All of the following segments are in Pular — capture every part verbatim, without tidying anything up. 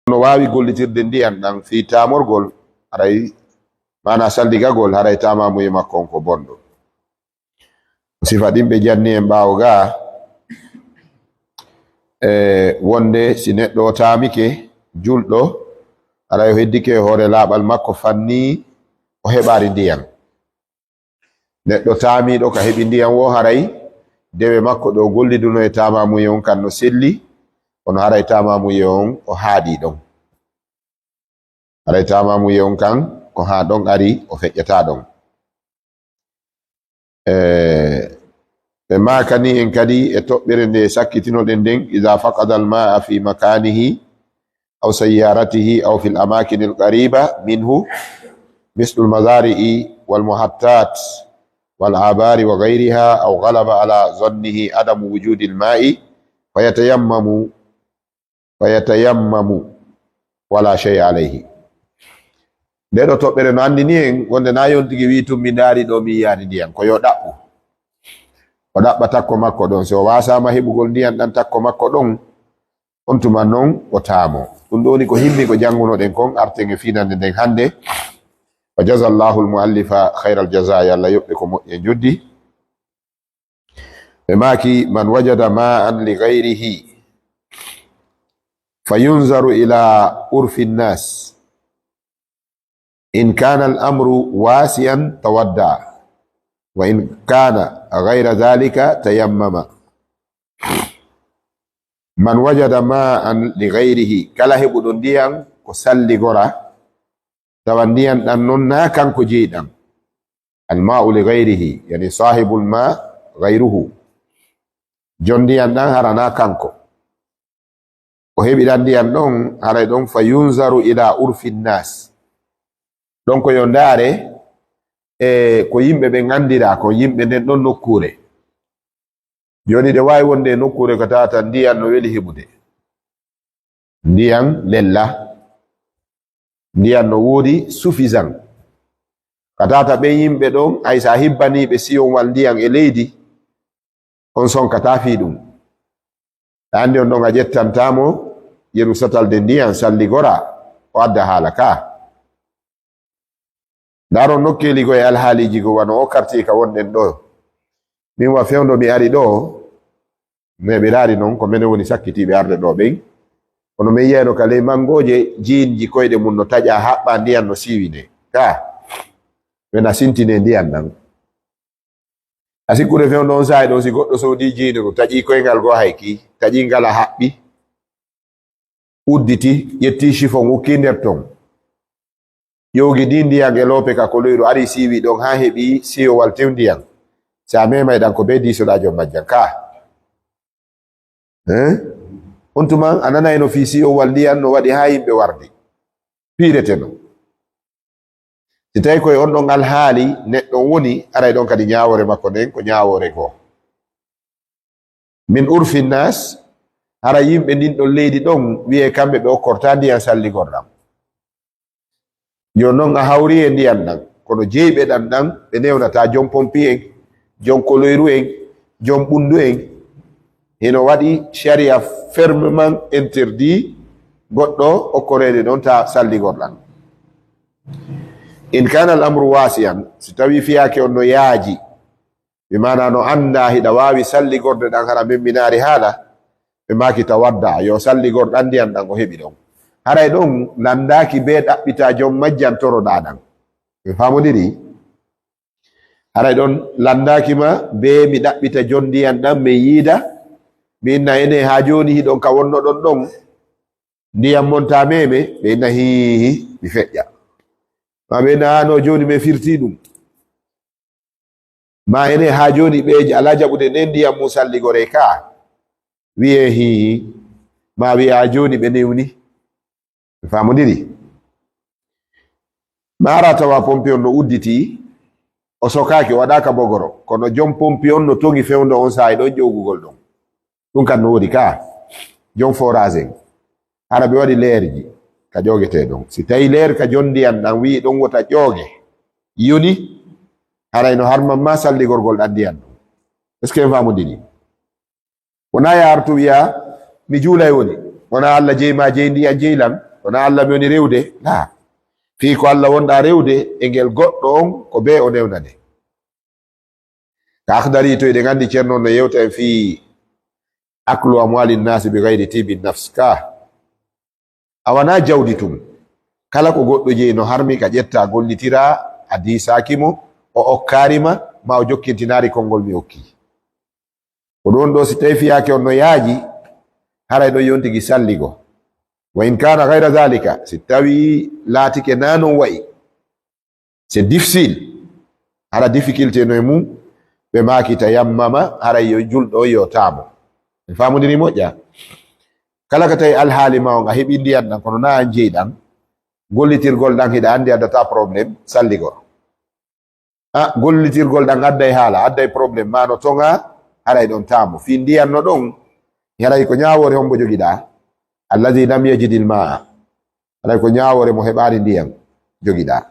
no waawi gollitirde ndiyan ɗan fii taamorgol, haray, maanaa salligagol, haray taamaamuye makko on ko bonɗo. Sifa ɗin ɓe janni en ɓaawo gaa, e wonde si neɗɗo o taamike, julɗo, haray o heddike e hoore laaɓal makko, fannii o heɓaari ndiyan. Neɗɗo taamiiɗo ka heɓi ndiyan woo, haray dewe makko ɗo golliduno e taamaamuye on kan no selli, kono haray taamaamuye on o haaɗii ɗon. Haray taamaamuye on kan ko haa ɗon ari, o feƴƴataa ɗon. E, ɓe maakani en kadi e toɓɓere nde sakkitinoɗen nden, إذا فقد الماء في مكانه أو سيارته أو في الأماكن القريبة منه مثل المزارع والمحطات والآبار وغيرها أو غلب على ظنه عدم وجود الماء فيتيمم، فيتيمم ولا شيء عليه. Nde ɗo toɓɓere no anndini en wonde na yontigi wi'i tun mi ndaari ɗo mi yi'aali ndiyan, ko yo ɗaɓɓu. O ɗaɓɓa takko makko ɗon. Si o waasaama heɓugol ndiyan ɗan takko makko ɗon, on tuma non o taamo. Ɗun ɗoo woni ko himmi ko janngunoɗen kon, arten e fiinannde nden hannde. وجزى الله المؤلف خير الجزاء, yo Alla yoɓ ɓe ko moƴƴi e njoddi. Ɓe maaki, من وجد ماء لغيره فينظر إلى عرف الناس، إن كان الأمر واسعا توضأ، وإن كان غير ذلك تيمم. من وجد ماء لغيره, kala heɓuɗo ndiyan ko salligora, tawa ndiyan ɗan non na kanko jeyi ɗan. الماء لغيره, yani صاحب الماء غيره. Jon ndiyan ɗan hara na kanko. O heɓi ɗan ndiyan ɗon, haray ɗon, فينظر إلى عرف الناس. Ɗon ko yo ndaare e ko yimɓe ɓen anndira, ko yimɓe nden ɗon nokkuure. Jooni ɗe waawi wonde e nokkuure ko tawata ndiyan no weli heɓude. Ndiyan lella. Ndiyan no woodi suffisant. Ka tawata ɓen yimɓe ɗon, hay si a hibbanii ɓe siyowal ndiyan e leydi, on sonkataa fii ɗun. A anndi on ɗon a ƴettantaa mo yeru satalde ndiyan salligora, o adda haala ka. Ndaaron nokkeeli goo e alhaaliiji goo wano o karti ka wonɗen ɗoo. Min wa fewndo mi ari ɗoo, mi heɓiraari non ko menen woni sakkitiiɓe arde ɗoo ɓen. Kono min yi'ayno ka ley manngooje jiinji koyɗe mun no taƴaa, haɓɓaa ndiyan no siiwinee. Ka, ɓe na sintinee ndiyan ɗan. A sikkude fewndo on saa'i ɗon, si goɗɗo soodii jiinuru, taƴii koyngal goo hay kii, taƴii ngal a haɓɓi, udditi, ƴetti chiffon, ukkii nder ton. Ƴoogi ndin ndiyan e loope ka koloyru, ari siiwi ɗon haa heɓi siyowal tew ndiyan. Si a meemay ɗan ko bee diisoɗaa jom majjan ka. Eh? On tuma a nanayno fii siyowal ndiyan no waɗi haa yimɓe wardi. Piireteno. Si tawi koye on ɗon alhaali neɗɗo woni, aray ɗon kadi ñaawoore makko nden ko ñaawoore goo. Min urfi nas, hara yimɓe ndin ɗon leydi ɗon wi'e kamɓe ɓe okkortaa ndiyan salligorɗan. Yo non a hawri e ndiyan ɗan, kono jeyɓe ɗan ɗan ɓe newnataa jon pompi en, jon koloyru en, jon ɓunndu en. Hino waɗi sharia fermement interdit goɗɗo okkoreede ɗon ta salligorɗan. In kana al amru wasi'an, si tawi fiyaake on no yaaji, bi maana no anndaa hiɗa waawi salligorde ɗan hara memminaari haala, ɓe maaki tawadda, yo salligor ɗan ndiyan ɗan o heɓi ɗon. Haray ɗon lanndaaki bee ɗaɓɓitaa jon majjan toroɗaa ɗan. Ɓe faamodiri? Haray ɗon lanndaaki ma bee mi ɗaɓɓita jon ndiyan ɗan, mi yiida, mi inna ene haa jooni hiɗon ka wonnoɗon ɗon, ndiyan mon ta meeme, ɓe inna hiihi, mi feƴƴa. Ma ɓe inna, "Ah, no jooni mi firtii ɗum." Ma ene haa jooni ɓe alaa jaɓude nden ndiyan mum salligoree ka. Wi'ee hiihi. Ma wi'aa jooni ɓe newni. Ɓe faamodiri. Maara tawa pompi on no udditii, o sokaaki, o waɗaaka bogoro. Kono jom pompi on no toŋi fewndo on saa'i ɗon ƴoogugol ɗon. Ɗum kan no woodi ka. Jom forage en. Hara ɓe waɗi leerji ka ƴoogetee ɗon. Si tawi leer ka jon ndiyan ɗan wi'i ɗon wota ƴooge, yoni, haray no harman ma salligorgol ɗan ndiyan ɗon. Est-ce que en faamodiri? Wonaa ya artu wi'a, "Mi juulay woni." Wonaa Alla jeyi ma, jeyi ndiyan, jeyi lan. Wonaa Alla mi woni rewde, laa. Fii ko Alla wonɗaa rewde e ngel goɗɗo on, ko bee o newna nde. Ka Akhdari to eɗen anndi Ceerno on no yewta en fii aklu amwaali nnaasi bi gayri tiibi nafs ka. A wanaa jawdi tun. Kala ko goɗɗo jeyi no harmi ka ƴettaa gollitiraa, a diisaaki mo, o okkaari ma, maa o jokkintinaari konngol mi okki. Ko ɗun ɗoo si tawii fiyaake on no yaaji, haray ɗon yontigi salligo. Wa in kaana gayra daalika, si tawii laatike naa non wa'i, c'est difficile. Hara difficulté no e mun, ɓe maaki tayammama, haray yo julɗo yo taamo. En faamondiri moƴƴa? Kala ka tawi alhaali ma on a heɓi ndiyan ɗan, kono naa an jeyi ɗan, gollitirgol ɗan hiɗa anndi addataa problème, salligor. A, gollitirgol ɗan adday haala, adday problème, maa no toŋa, haray ɗon taamo. Fii ndiyan no ɗon, haray ko ñaawoore hombo jogiɗaa? Alladhi lam yajidil ma'a. Haray ko ñaawoore mo heɓaali ndiyan jogiɗaa.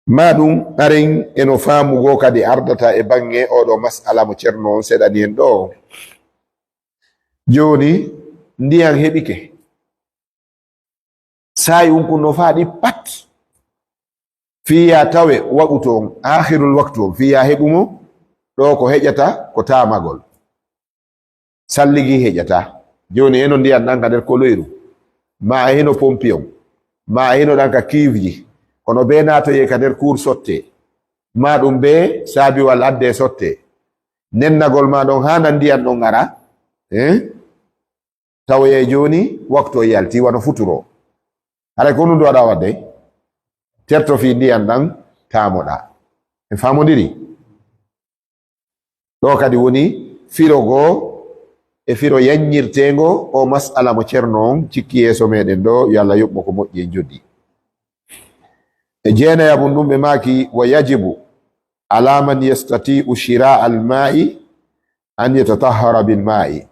Maa ɗun, aren e no faamu goo kadi ardata e baŋŋe oo ɗoo mas'ala mo Ceerno on seɗani en ɗoo. Jooni, ndiyan heɓike. Saa'i un kun no faaɗi pat. Fii yaa tawe waqutu on, aakhirul waqtu on, fii yaa heɓu mo, ɗoo ko heƴata ko taamagol. Salligi heƴataa. Jooni, e no ndiyan ɗan ka nder koloyru, maa e hino pompi on, maa e hino ɗan ka kiivji, kono bee naatoyee ka nder kuur sottee, maa ɗun bee saabiwal addee sottee. Nennagol maa ɗon haana ndiyan ɗon ara, eh? Tawoyay jooni, waktu o yalti, wano futuro. Haray ko honɗun ɗun waɗaa waɗde? Terto fii ndiyan ɗan, taamoɗaa. En faamondiri? Ɗoo kadi woni firo goo e firo yanñirteengo oo mas'ala mo Ceerno on cikki yeeso meɗen ɗoo, yo Alla yoɓ mo ko moƴƴi en joddi. E jeenayaɓun ɗun ɓe maaki, wa yajibu ala man yastati'u shira'a al-ma'i an yatatahhara bil ma'i.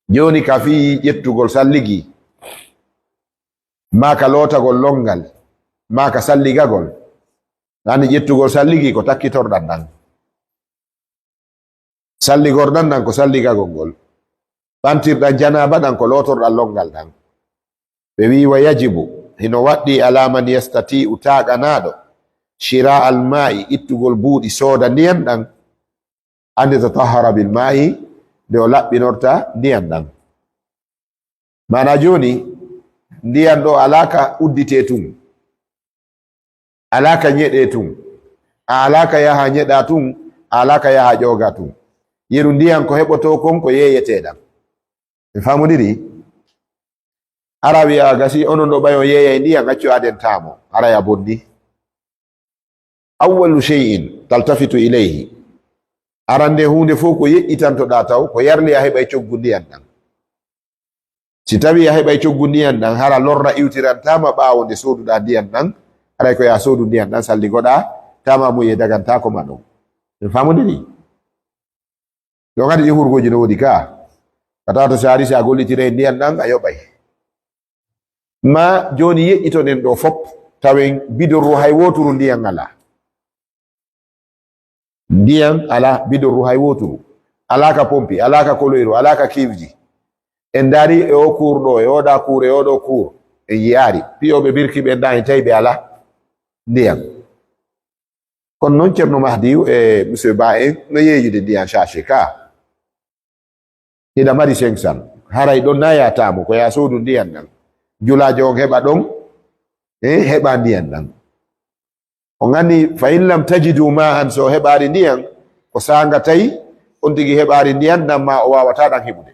Jooni ka fii ƴettugol salligi, maa ka lootagol lonngal, maa ka salligagol. Ɗan ƴettugol salligi ko takkitorɗan ɗan. Salligorɗan ɗan ko salligagol ngol. Ɓantirɗan janaaba ɗan ko lootorɗan lonngal ɗan. Ɓe wi'i, wa yajibu, hino waɗɗii ala man yastati'u taaganaaɗo, shira al ma'i, ittugol buuɗi sooda ndiyan ɗan, an yatatahhara bil ma'i, nde o laɓɓinorta ndiyan ɗan. Maanaa jooni, ndiyan ɗoo alaa ka udditee tun, alaa ka ñeɗee tun, a alaa ka yaha ñeɗaa tun, a alaa ka yaha ƴoogaa tun. Yeru ndiyan ko heɓotoo kon ko yeeyetee ɗan. En faamondiri? Ara wi'a gasi, onon ɗoo ɓay on yeeyay ndiyan, accu aden taamo, haray a bonni. Awwalu shay'in taltafitu ilayhi. Arande huunde fow ko yeƴƴitantoɗaa taw, ko yarli a heɓay coggu ndiyan ɗan. Si tawii a heɓay coggu ndiyan ɗan, hara lorra iwtirantaa ma ɓaawo nde sooduɗaa ndiyan ɗan, haray ko yaa soodu ndiyan ɗan, salligoɗaa, taama mum e dagantaako ma ɗon. En faamondiri? Ɗon kadi ɗi hurgooji no woodi ka. Ka tawata si a ari, si a gollitiray ndiyan ɗan, a yoɓay. Ma jooni yeƴƴitoɗen ɗoo fop, tawen bidorru hay wooturu ndiyan alaa. Ndiyan alaa, bidorru hay wooturu. Alaa ka pompi, alaa ka koloyru, alaa ka kiifji. En ndaari e oo kuur ɗoo, e oo ɗaa kuur, e oo ɗoo kuur. En yi'aali. Piyooɓe birki ɓen ɗaa en tawi ɓe alaa ndiyan. Kono non Ceerno Mahdiyu e Monsieur Ba en no yeeyude ndiyan sachet ka. Hiɗa mari cinq cents. Haray ɗon naa yaa taamo, ko yaa soodu ndiyan ɗan. Julaajo on heɓa ɗon, eh, heɓa ndiyan ɗan. On anndi, fa in lam tajidu ma'an, so heɓaali ndiyan, ko saanga tawi on tigi heɓaali ndiyan ɗan, ma o waawataa ɗan heɓude.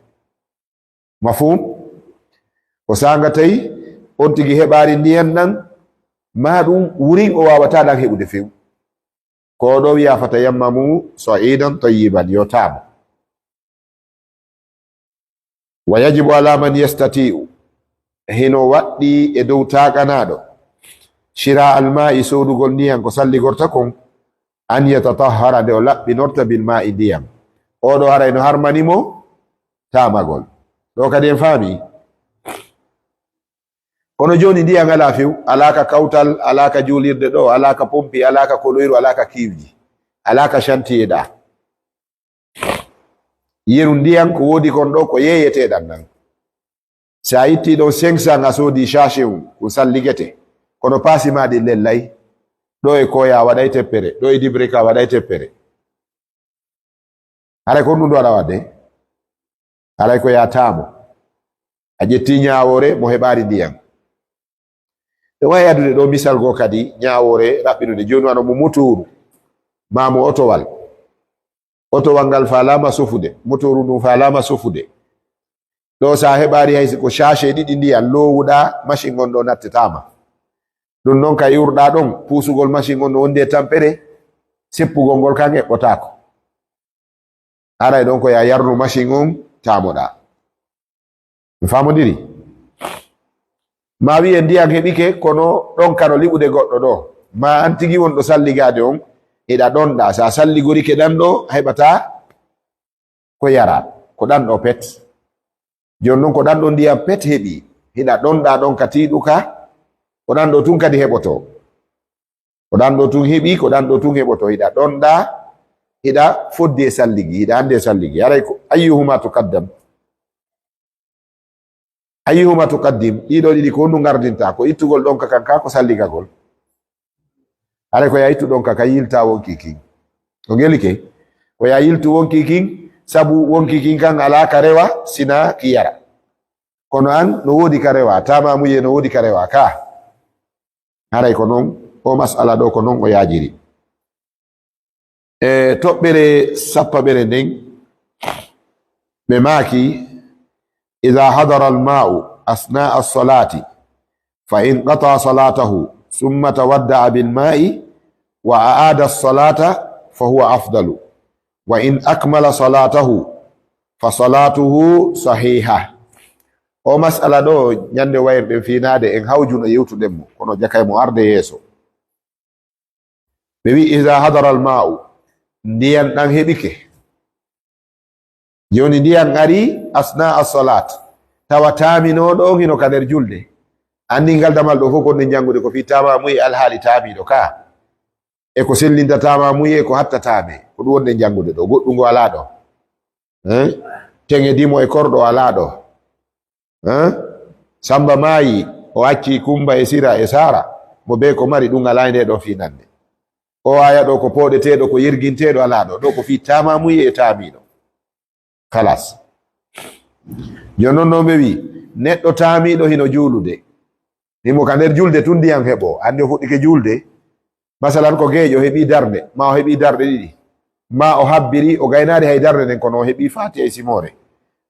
Mafhum? Ko saanga tawi on tigi heɓaali ndiyan ɗan, ma ɗun wurin o waawataa ɗan heɓude few. Ko ɗoo wi'a, fatayammamu sa'idan tayyiban, yo taamo. Wa yajibu ala man yastati'u, hino waɗɗii e dow taaganaaɗo, shira al ma'i, soodugol ndiyan ko salligorta kon, an yatatahhara, nde o laɓɓinorta, bil ma'i, ndiyan. Oo ɗoo haray no harmani mo taamagol. Ɗoo kadi en faami? Kono jooni ndiyan alaa few, alaa ka kawtal, alaa ka juulirde ɗoo, alaa ka pompi, alaa ka koloyru, alaa ka kiifji, alaa ka shantiye ɗaa. Yeru ndiyan ko woodi kon ɗoo ko yeeyeteeɗan ɗan. Si a ittii ɗon cinq cents a soodii sachet un, ɗun salligete. Kono paasi maa ɗin lellay. Ɗoo e kooyaa waɗay teppere, ɗoo e dibreka waɗay teppere. Haray ko honɗun ɗoo aɗa waɗde? Haray ko yaa taamo. A ƴettii ñaawoore mo heɓaali ndiyan. E wawi addude ɗoo misal goo kadi ñaawoore raɓɓinude. Jooni wano mo motooru, maa mo otowal. Otowal ngal faalaama sofude, motooru ndun faalaama sofude. Ɗoo, si a heɓaali hay si ko sachet ɗiɗi ndiyan loowuɗaa, machine on ɗoo nattetaama. Ɗun non ka iwruɗaa ɗon, puusugol machine on no wondi e tampere, seppugol ngol kan eɓɓotaako. Haray ɗon ko yaa yarnu machine on taamoɗaa. Mi faamondiri? Maa wi'en ndiyan heɓike, kono ɗon kano liɓude goɗɗo ɗoo. Maa an tigi won ɗo salligaade on, hiɗa ɗonɗaa. Si a salligorike ɗan ɗoo, a heɓataa ko yaraa. Ko ɗan ɗoo pet. Jooni non ko ɗan ɗoo ndiyan pet heɓi. Hiɗa ɗonɗaa ɗon ka tiiɗu ka, ko ɗan ɗoo tun kadi heɓotoo. Ko ɗan ɗoo tun heɓi, ko ɗan ɗoo tun heɓotoo. Hiɗa ɗonɗaa, hiɗa foddi e salligi, hiɗa anndi e salligi. Haray ko ayyuhuma tuqaddam? Ayyuhuma tuqaddim? Ɗii ɗoo ɗiɗi ko honɗun ngardinta? Ko ittugol ɗonka kan kaa ko salligagol? Haray ko yaa ittu ɗonka kan, yiltaa wonkii kin. Ko ngelike? Ko yaa yiltu wonkii kin, sabu wonkii kin kan alaa ka rewa, sinaa ki yara. Kono an, no woodi ka rewa, taamaamuyee no woodi ka rewa kaa. Haray ko non, oo mas'ala ɗoo ko non o yaajiri. E toɓɓere sappaɓere nden, ɓe maaki, "Iza hadara al-ma'u asna'a as-salati, fa in qata'a salatahu, summa tawadda'a bil ma'i, wa a'ada as-salata, fa huwa afdalu. Wa in akmala salatahu, fa salatuhu sahiha." Oo mas'ala ɗoo, ñande wayruɗen fiinaade, en hawjuno yewtuɗen mo, kono jakay mo arde yeeso. Ɓe wi'i, "Iza hadara al-ma'u," ndiyan ɗan heɓike. Jooni ndiyan ari asna as-salat, tawa taaminooɗo on hino ka nder julde. Anndi ngal damal ɗoo fow ko ɗen janngude ko fii taamaamuye e alhaali taamiiɗo kaa. E ko sellinta taamaamuye, e ko hatta taame. Ko ɗun wonɗen janngude ɗoo. Goɗɗun ngo alaa ɗoo. Eh? Teŋe dimo e korɗo alaa ɗoo. Eh? Samba maayi, o acci Kumba e Sira e Saara, mo bee ko mari, ɗun alaa e ndee ɗoo fiinannde. O aya ɗoo ko pooɗeteeɗo, ko yerginteeɗo alaa ɗoo. Ɗoo ko fii taamaamuye e taamiiɗo. Kalas. Jooni non no ɓe wi'i, neɗɗo taamiiɗo hino juulude. Himo ka nder julde tun ndiyan heɓoo. Anndi o fuɗɗike julde. Masalan, ko geeƴo, o heɓii darnde, maa o heɓii darɗe ɗiɗi, maa o habbiri, o gaynaali hay darnde nden, kono o heɓii Faatiha e simoore,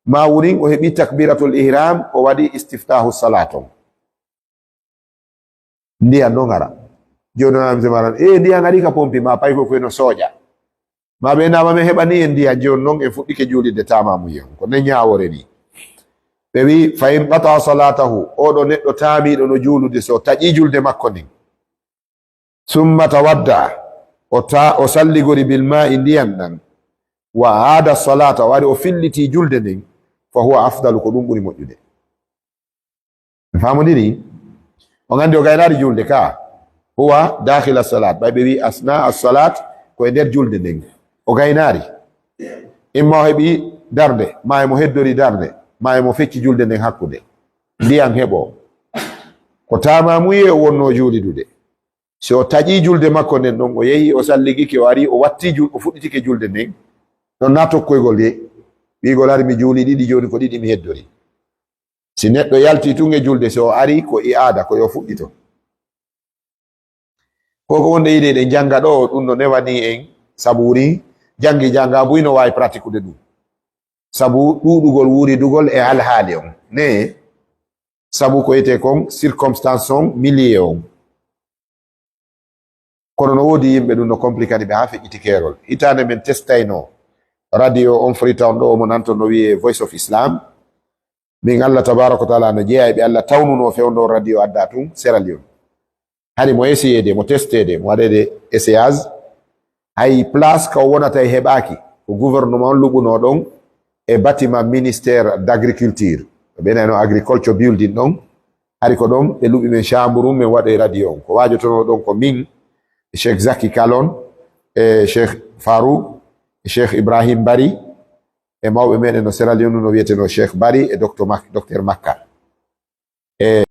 maa wurin o heɓii takbiratul ihram, o waɗi istiftaahu salaat on. Ndiyan non ara. Jooni non a wi'ay maran, "Ee, ndiyan arii ka pompi," maa pay ko koyno sooƴa. Maa ɓe naama men heɓanii en ndiyan, jooni non en fuɗɗike juulirde taamaamuye on. Ko nden ñaawoore nii. Ɓe wi'i, "Fa in qata'a salaatahu," oo ɗoo neɗɗo taamiiɗo no juulude, si o taƴii julde makko nden. Summa tawadda, o ta-, o salligori bil maa'i ndiyan ɗan. Wa aada salaata, o ari o fillitii julde nden. Fa huwa afdalu, ko ɗun ɓuri moƴƴude. Faamondiri? On anndi o gaynaali julde ka. Huwa daakhila salaat. Ɓay ɓe wi'i asna as-salaat, ko e nder julde nden. O gaynaali. Imma o heɓi darnde, maa e mo heddori darnde, maa e mo fecci julde nden hakkunde. Ndiyan heɓoo. Ko taamaamuye o wonnoo juulidude. Si o taƴii julde makko nden ɗon, o yehi, o salligike, o ari, o wattii jul-, o fuɗɗitike julde nden, ɗon na tokkoygol ye. Wi'igol ari mi juuli ɗiɗi, jooni ko ɗiɗi mi heddori. Si neɗɗo yaltii tun e julde, si o arii, ko i'aada, ko yo fuɗɗito. Ko ko wonde yiɗe eɗen jannga ɗoo, ɗun no newanii en, sabu woni janngi jannga buy no waawi pratikude ɗun. Sabu ɗuuɗugol wuuridugol e alhaali on. Ne, sabu ko wiyetee kon circonstance on, milieu on. Kono no woodi yimɓe ɗun no komplikani ɓe haa feƴƴiti keerol. Hitaande men testaynoo radio on Freetown ɗoo, omo nanto no wiyee Voice of Islam. Min Allah tabaaraka wa taala no jeyaa e ɓe Allah tawnunoo fewndo radio addaa tun Sierra Leone. Hani mo essayeede, mo testeede, mo waɗeede essayage. Hay place ka o wonata e heɓaaki, ko gouvernement on luɓunoo ɗon e bâtiment ministère d'agriculture. Ɓe nano agriculture building ɗon. Hari ko ɗon ɓe luɓi men chambre, men waɗoyi radio on. Ko waajotonoo ɗon ko min, e Cheikh Zaki Kalon, e Cheikh Farouk, e Cheikh Ibrahim Bari, e mawɓe meɗen no Sierra Leone no wi'etenoo Cheikh Bari e Docteur Mak-, Docteur Makka. E